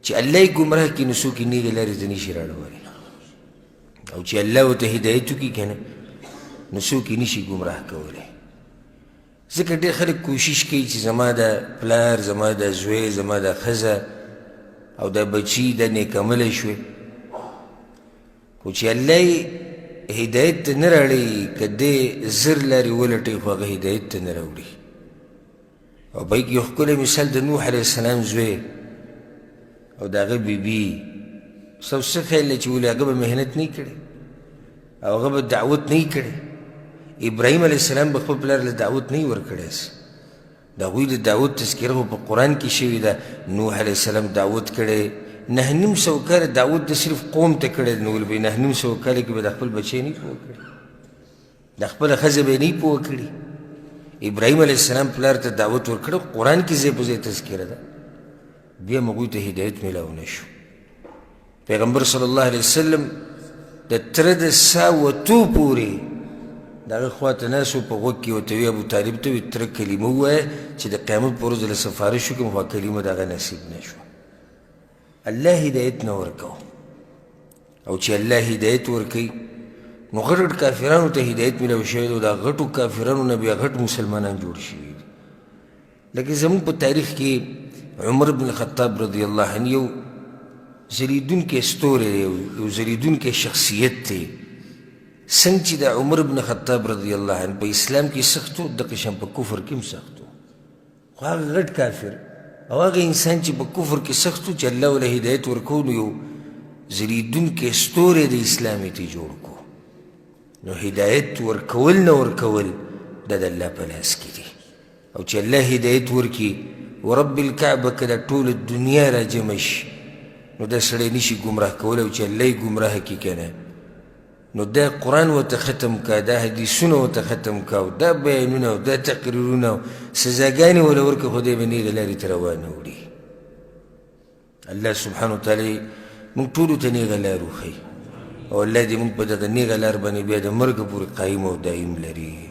چې الله یې ګمراه کړي نو څوک یې نېغې لارې ته نشي راړولی، او چې الله ورته هدایت وکړي که نه نو څوک یې نشي ګمراه کولی. ځکه ډېر خلک کوشش کوي چې زما د پلار، زما د زوی، زما د ښځه او د بچي د نیکملی شوی، خو چې الله یې هدایت ته نه راړوي، که دی 1000 لارې ولټوي خو هغه هدایت ته نه راوړي. او په کې یو ښکلی مثال د نوح علیه السلام زوی او د هغه بیبي. ستاسو څه خیال دی چې ولې هغه به محنت نه کړی او هغه به دعوت نه کړی؟ ابراهیم علیه السلام به خپل پلار له دعوت نه ورکړی. د هغوی د دعوت تذکره خو په قرآن کې شوې ده. نوح علیه السلام دعوت کړی 950 کاله، دعوت د صرف قوم ته کړی، نو ولې به 950 کاله کې به د خپل بچی نه پوه کړی، د خپله ښځه به یې نه پوه کړي؟ ابراهیم علیه السلام پلار ته دعوت ورکړی، قرآن کې ځای په ځای تذکره ده. بیا هم هغوی ته هدایت میلاو نه شو. پیغمبر صلی الله علیه وسلم د تره د سا وتو پورې د هغه خوا ته ناست و، په غوږ کې ورته وي ابو طالب ته وي تره کلمه ووایه چې د قیامت په ورځ له سفارش وکړم، خو کلمه د هغه نصیب نه شوه. الله هدایت نه ورکوه، او چې الله هدایت ورکوي نو غټ غټ کافرانو ته هدایت میلاو شوی دی، او دا غټو کافرانو نه بیا غټ مسلمانان جوړ شوي دي. لکه زموږ په تاریخ کې عمر بن الخطاب رضی الله عنه یو ځلېدونکی ستوری دی، یو ځلېدونکی شخصیت دی. څنګه چې د عمر بن خطاب رضی الله عنه په اسلام کې سخت و، دغه شان په کفر کې هم سخت و. خو هغه غټ کافر او هغه انسان چې په کفر کې سخت و، چې الله ورله هدایت ورکړو نو یو ځلېدونکی ستوری د اسلام یې ترې جوړ کړو. نو هدایت ورکول نه ورکول دا د الله په لاس کې دي، او چې الله هدایت ورکړي ورب الکعبه که دا ټوله دنیا راجمع شي نو دا سړی نشي ګمراه کولی، او چې الله یې ګمراه کړي که نه نو دا قرآن ورته ختم کا، دا حدیثونه ورته ختم کا، او دا بیانونه او دا تقریرونه او سزاګانې وله ورکړه، خو دی به نېغې لارې ته روانه وړي. الله سبحانه وتعالی موږ ټولو ته نېغه لار وښیي، او الله دې موږ په دغه نېغه لار باندې بیا د مرګ پورې قایم او دایم لري.